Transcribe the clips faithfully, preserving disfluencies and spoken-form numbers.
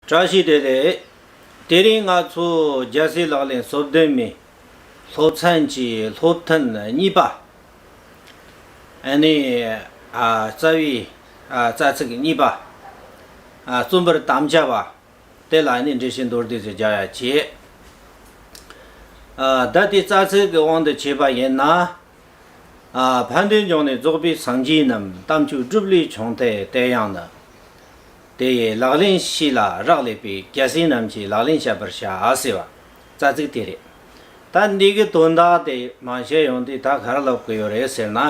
བཀྲ་ཤིས་བདེ་ལེགས། དེ་རིང་ང་ཚོ་རྒྱལ་སྲས་ལག་ལེན་སོ་བདུན་མའི་སློབ་ཚན་གྱི་སློབ་ཐུན་གཉིས་པ། ཨ་ནི། ཨ། རྩ་བའི། ཨ། རྩ་ཚིག་གཉིས་པ། ཨ། རྩོམ་པར་དམ་བཅའ་བ། དེ་ལ་ནི་འགྲེལ་བཤད་མདོར་བསྡུས་སུ་རྒྱག་ཡ་བྱེད། ཨ། ད་དེ་རྩ་ཚིག་གི་དབང་དུ་བྱས་པ་ཡིན་ན། ཨ། ཕན་བདེ་འབྱུང་གནས་རྫོགས་པའི་སངས་རྒྱས་རྣམས། དམ་ཆོས་སྒྲུབ་ལས་བྱུང་སྟེ་དེ་ཡང་ནི། དེ་ཡི་ལག་ལེན་ཤེས་ལ་རག་ལས་པའི། རྒྱལ་སྲས་རྣམས་ཀྱི་ལག་ལེན་བཤད་པར་བྱ། ཟེར་བ། རྩ་ཚིག་དེ་རེད། ད་འདི་གི་དོན་དག་དེ་མ་བཤད་ཡོང་དུས་ད་ག་རེ་ལབ་དགོས་ཡོད་རེད་ཟེར་ན།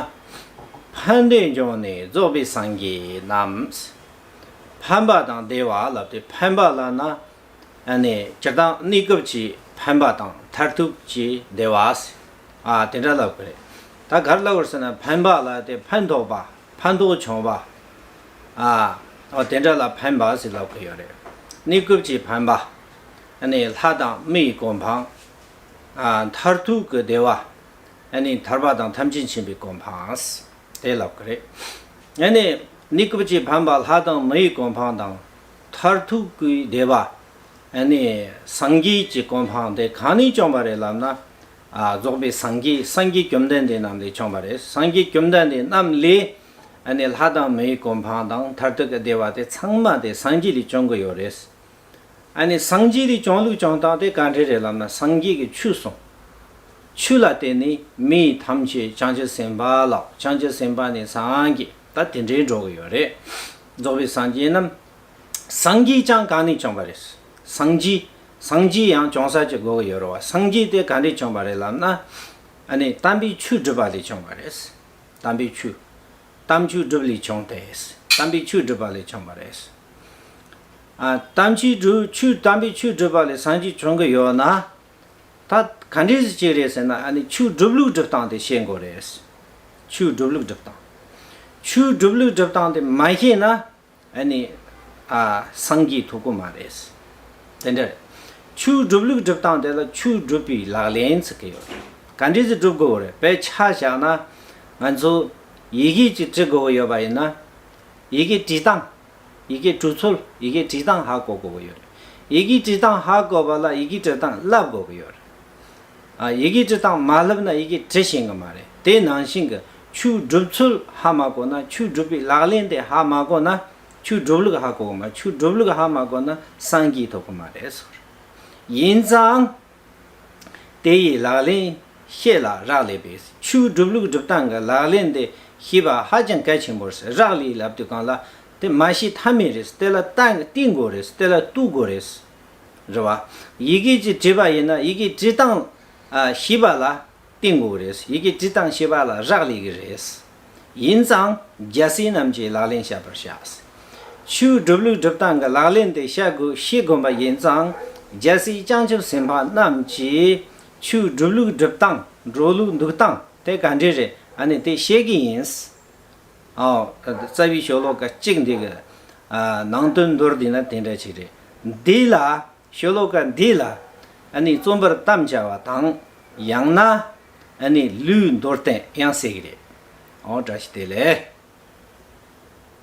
ཕན་བདེ་འབྱུང་གནས་རྫོགས་པའི་སངས་རྒྱས་རྣམས། ཕན་པ་དང་བདེ་བ་ལབ་སྟེ། ཕན་པ་ལབ་ན། ཨ་ནི་སྤྱིར་བཏང་གནས་སྐབས་ཀྱི་ཕན་པ་དང་མཐར་ཐུག་གི་བདེ་བ་ཟེར། ཨ། དེ་འདྲ་ལབ་དགོས་རེད། ད་ག་རེ་ལབ་དགོས་ཟེར་ན། ཕན་པ་ལབ་དེ་ཕན་ཐོགས་པ། ཕན་ཐོགས་བྱུང་བ། ཨ། འོ་དེ་འདྲ་ལ་ཕན་པ་ཟེར་ལབ་དགོས་ཡོད་རེད། གནས་སྐབས་ཀྱི་ཕན་པ། ཨ་ནི་ལྷ་དང་མིའི་གོ་འཕང་། ཨ། མཐར་ཐུག་གི་བདེ་བ། ཨ་ནི་ཐར་པ་དང་ཐམས་ཅད་མཁྱེན་པའི་གོ་འཕང་། དེ་ལབ་ཀྱི་རེད། ཨ་ནི་གནས་སྐབས་ཀྱི་ཕན་པ་ལྷ་དང་མིའི་གོ་འཕང་དང་། མཐར་ཐུག་གི་བདེ་བ། ཨ་ནི་སངས་རྒྱས་ཀྱི་གོ་འཕང་དེ་གང་ནས་བྱུང་བ་རེད་ལབ་ན། ཨ། རྫོགས་པའི་སངས་རྒྱས། སངས་རྒྱས་བཅོམ་ལྡན་འདས་རྣམས་ལས་བྱུང་བ་རེད། སངས་རྒྱས་བཅོམ་ལྡན་འདས་རྣམས་ལས། ཨ་ནི་ལྷ་དང་མིའི་གོ་འཕང་དང་མཐར་ཐུག་གི་བདེ་བ་དེ་ཚང་མ་དེ་སངས་རྒྱས་ལས་བྱུང་གི་ཡོད་རེད། ཨ་ནི་སངས་རྒྱས་ལས་བྱུང་ལུགས་བྱུང་སྟངས་དེ་ག་འདྲ་རེད་ལབ་ན། སངས་རྒྱས་ཀྱིས་ཆོས་གསུངས། ཆོས་ལ་བརྟེན་ནས་མི་ཐམས་ཅད་བྱང་ཆུབ་སེམས་དཔའ་ལ། བྱང་ཆུབ་སེམས་དཔའ་ནས་སངས་རྒྱས། ད་དེ་འདྲའི་འགྲོ་གི་ཡོད་རེད། རྫོགས་པའི་སངས་རྒྱས་རྣམས། སངས་རྒྱས་ཀྱང་གང་ནས་བྱུང་བ་རེད། སངས་རྒྱས། སངས་རྒྱས་ཡང་བྱུང་ས་ཅིག་དགོས་ཀྱི་ཡོད་རེད་བ། སངས་རྒྱས་དེ་ག་འདྲས་བྱུང་བ་རེད་ལབ་ན། ཨ་ནི་དམ་པའི་ཆོས་སྒྲུབ་པ་ལས་བྱུང་བ་རེད། དམ་པའི་ཆོས། དམ་ཆོས་སྒྲུབ་ལས་བྱུང་སྟེ། དམ་པའི་ཆོས་སྒྲུབ་པ་ལས་བྱུང་བ་རེད། ཨ། དམ་ཆོས་སྒྲུབ། ཆོས། དམ་པའི་ཆོས་སྒྲུབ་པ་ལས་སངས་རྒྱས་བྱུང་གི་ཡོད་ན། ད་ག་འདྲས་ཅིག་རེད་ཟེར་ན། ཨ་ནི་ཆོས་སྒྲུབ་ལུགས་སྒྲུབ་སྟངས་དེ་ཤེས་དགོས་རེད། ཆོས་སྒྲུབ་ལུགས་སྒྲུབ་སྟངས། ཆོས་སྒྲུབ་ལུགས་སྒྲུབ་སྟངས་དེ་མ་ཤེས་ན། ཨ་ནི། ཨ། སངས་རྒྱས་ཐོབ་གི་མ་རེད། དེ་འདྲ་རེད། ཆོས་སྒྲུབ་ལུགས་སྒྲུབ་སྟངས་དེ་ལ་ཆོས་སྒྲུབ་པའི་ལག་ལེན་ཟེར་གི་ཡོད་རེད། ག་འདྲས་སེ་སྒྲུབ་དགོས་རེད། དཔེ་ཆ་བཞག་ན། ང་ཚོ་ཡི་གེ་ཅིག་འབྲི་དགོས་ཀྱི་ཡོད་པ་ཡིན་ན། ཡི་གེ་འབྲི་སྟངས། ཡི་གེ་འབྲི་ཚུལ། ཡི་གེ་འབྲི་སྟངས་ཧ་གོ་དགོས་ཀྱི་ཡོད་རེད། ཡི་གེ་འབྲི་སྟངས་ཧ་གོ་བ་ལ་ཡི་གེ་འབྲི་སྟངས་བསླབ་དགོས་ཀྱི་ཡོད་རེད། ཨ། ཡི་གེ་འབྲི་སྟངས་མ་བསླབ་ན་ཡི་གེ་འབྲི་ཤེས་ཀྱི་མ་རེད། དེ་ནང་བཞིན་གྱི་ཆོས་སྒྲུབ་ཚུལ་ཧ་མ་གོ་ན། ཆོས་སྒྲུབ་པའི་ལག་ལེན་དེ་ཧ་མ་གོ་ན། ཆོས་སྒྲུབ་ལུགས་ཧ་གོ་གི་མ། ཆོས་སྒྲུབ་ལུགས་ཧ་མ་གོ་ན་སངས་རྒྱས་ཐོབ་གི་མ་རེད་ཟེར། ཡིན་ཙང་། དེ་ཡི་ལག་ལེན་ཤེས་ལ་རག་ལས་པས། ཆོས་སྒྲུབ་ལུགས་སྒྲུབ་སྟངས་ཀྱི་ལག་ལེན་དེ་ཤེས་པ་ཧ་ཅང་གལ་ཆེན་པོ་རེད། རག་ལས་ལབ་དུས་སྒང་ལ། དེ་མ་ཤེས་ཐབས་མེད་རེད། དེ་ལ་བརྟེན། བརྟེན་དགོས་རེད། དེ་ལ་ལྟོས་དགོས་རེད། རེད་བ། ཡི་གེ་ཅིག་བྲིས་པ་ཡིན་ན་ཡི་གེ་བྲིས་སྟངས། ཨ། ཤེས་པ་ལ་བརྟེན་དགོས་རེད། ཡི་གེ་བྲིས་སྟངས་ཤེས་པ་ལ་རག་ལས་ཀྱི་རེད། ཡིན་ཙང་རྒྱལ་སྲས་རྣམས་ཀྱི་ལག་ལེན་བཤད་པར་བྱ། ཆོས་སྒྲུབ་ལུགས་སྒྲུབ་སྟངས་ཀྱི་ལག་ལེན་དེ་བཤད་དགོས། ཤེས་དགོས་པ་ཡིན་ཙང་། རྒྱལ་སྲས་བྱང་ཆུབ་སེམས་དཔའ་རྣམས་ཀྱིས་ཆོས་སྒྲུབ་ལུགས་སྒྲུབ་སྟངས། འགྲོ་ལུགས་འདུག་སྟངས་དེ་ག་འདྲས་རེད། ཨ་ནི་དེ་ཤེས་ཀྱི་ཡིན། ཨོ། རྩ་བའི་ཤོ་ལོ་ཀ་གཅིག་འདི་གི། ཨ། ནང་དོན་མདོར་བསྡུས་ན་དེ་འདྲ་ཅིག་རེད། འདི་ལ། ཤོ་ལོ་ཀ་འདི་ལ། ཨ་ནི་རྩོམ་པར་དམ་བཅའ་བ་དང་། ཡང་ན། ཨ་ནི་ལུས་མདོར་བསྟན་ཡང་ཟེར་གི་རེད། ཨོ། བཀྲ་ཤིས་བདེ་ལེགས།